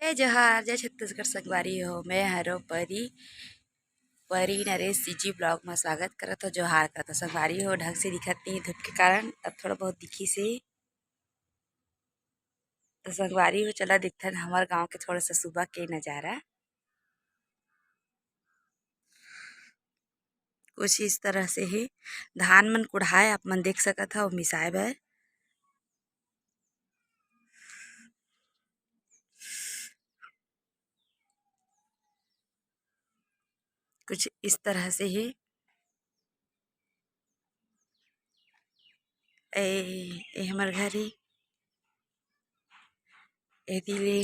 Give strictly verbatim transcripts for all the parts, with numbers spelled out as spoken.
जय जोहार, जय छत्तीसगढ़ संगवारी हो। मैं हरो परी, परी नरेश CG vlog में स्वागत करत हो, जोहार करत हो। संगवारी हो, ढंग से दिखत नहीं धूप के कारण, अब थोड़ा बहुत दिखी से। तो संगवारी हो, चला देखथन हमर गांव के थोड़ा सा सुबह के नजारा। कुछ इस तरह से ही धान मन कुढ़ाए, आप मन देख सकत हव, मिसाए बर। कुछ इस तरह से ही ए, ए हमर घर ही, एती ले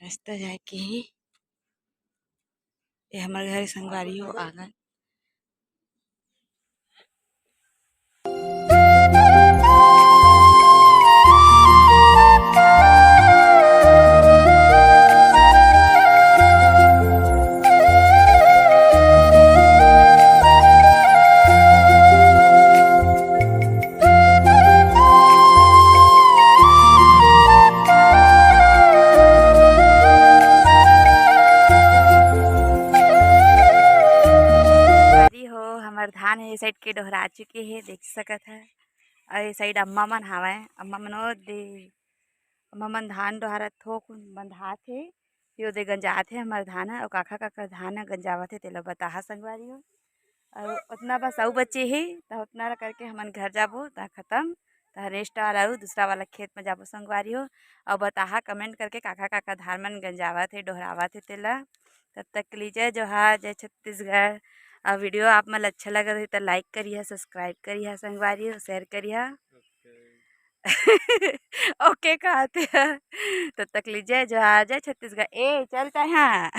रास्ता जाए के ही। ए हमर घर संगवारी हो आंगन। संगवारी हो, हमर धान हे, ए side के डोहरा चुके हे, देख सकत ह। अउ ए side अम्मा मन हावय, अम्मा मन ओ दे, अम्मा मन धान डोहरत थोक बंधात हे, फिर ओदे गंजात हे हमर धान ह, अउ काखा काखा धान ह गंजावत हे, तेला बताहा संगवारी हो। अउ ओतना बस अउ बचे हे, त ओतना ला करके हमन घर जाबो, त खतम। त next वाला अउ दूसरा वाला खेत में जाबो संगवारी हो। अउ बताहा comment करके काखा काखा धान मन गंजावत हे, डोहरावत हे तेला। तब तक के लिए जय जोहार, जय छत्तीसगढ़। अउ video आप मन ल अच्छा लगत होही त like करिहा, subscribe करिहा संगवारी हो, share करिहा। OK कहत हे। तब तक ले जय जोहार, जय छत्तीसगढ़। ए, चल त हाँ।